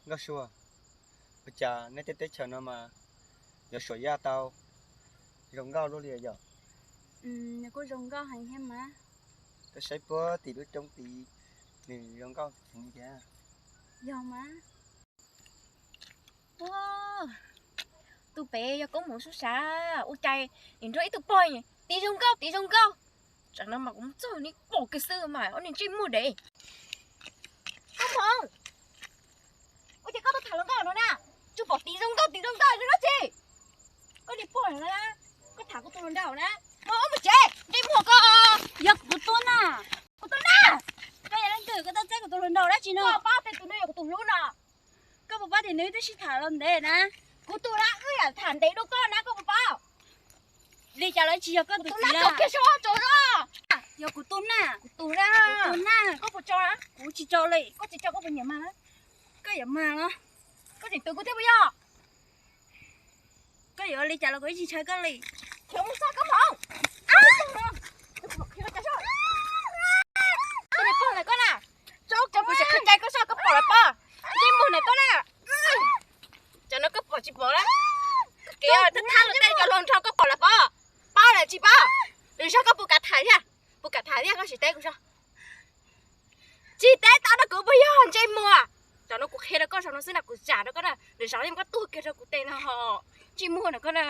Nkauj Sua, ua cas nej tej teb chaws no mas yuav suam yaj tau zoo nkauj luaj li yom? Nws kuj zoo nkauj heev thiab mas. Koj saib puag tim lub roob tid, nws zoo nkauj heev li thiab. Yog mas. Tus pem yog Koob Hmoov Sub Sav, ua cas nim nrog ib tug pog tid zoo nkauj tid zoo nkauj. Tsam no mas kuv mus txog nws pom kiag xwb mas ob niag ntsej muag dev. Koob Hmoov, ua cas koj tuaj tham hluas nkauj no na? Tsuas pom tid zoo nkauj tid zoo nkauj li dab tsi? Koj niag pog na, koj tham kuv tus hluas nraug na, mus ua mus tsev, ntsej muag koj. Yog kuv tus tub na. Kuv tus na. Koj yog leej twg koj tuaj txeeb kuv tus hluas nraug dab tsi no? Koj paub tias tus no yog kuv tus hlub no. Koj puas paub tias nws twb sib tham los ntev na? Kuv tus na, wb yam tham ntev dua koj na, koj puas paub? Li cas los tsis yog koj tus txiv na. Yog kuv tus na. Kuv tus na. Kuv tus na. Koj puas tso? Kuv tsis tso li. Koj tsis tso koj puas nyiam mag? Koj yuav mag los? Koj tseem tus kuv thiab puas yog? Koj yuav li cas los kuv yeej tsis ntshai koj li. Koj mus txog Koob Hmoov. Koj niag pog na koj na. Koj puas tsis qhia cai koj soj koj pom lawm pob? Ntsej muag na koj na. Tsam no koj pom tsis pom na? Koj kev thab thab luag tej cov hluas nraug koj pom lawm pob? Paub lawm tsis paub? Lwm zaug koj puas kam tham thiab? Puas kam tham thiab koj sim teb kuv soj. Tsis teb tau rau kuv puas yog ntsej muag? Tsam no kuv qhia rau koj zaum no xwb na, kuv zam rau koj na, lwm zaus yeej koj tuag kiag rau kuv tes no ho. Ntsej muag na koj na.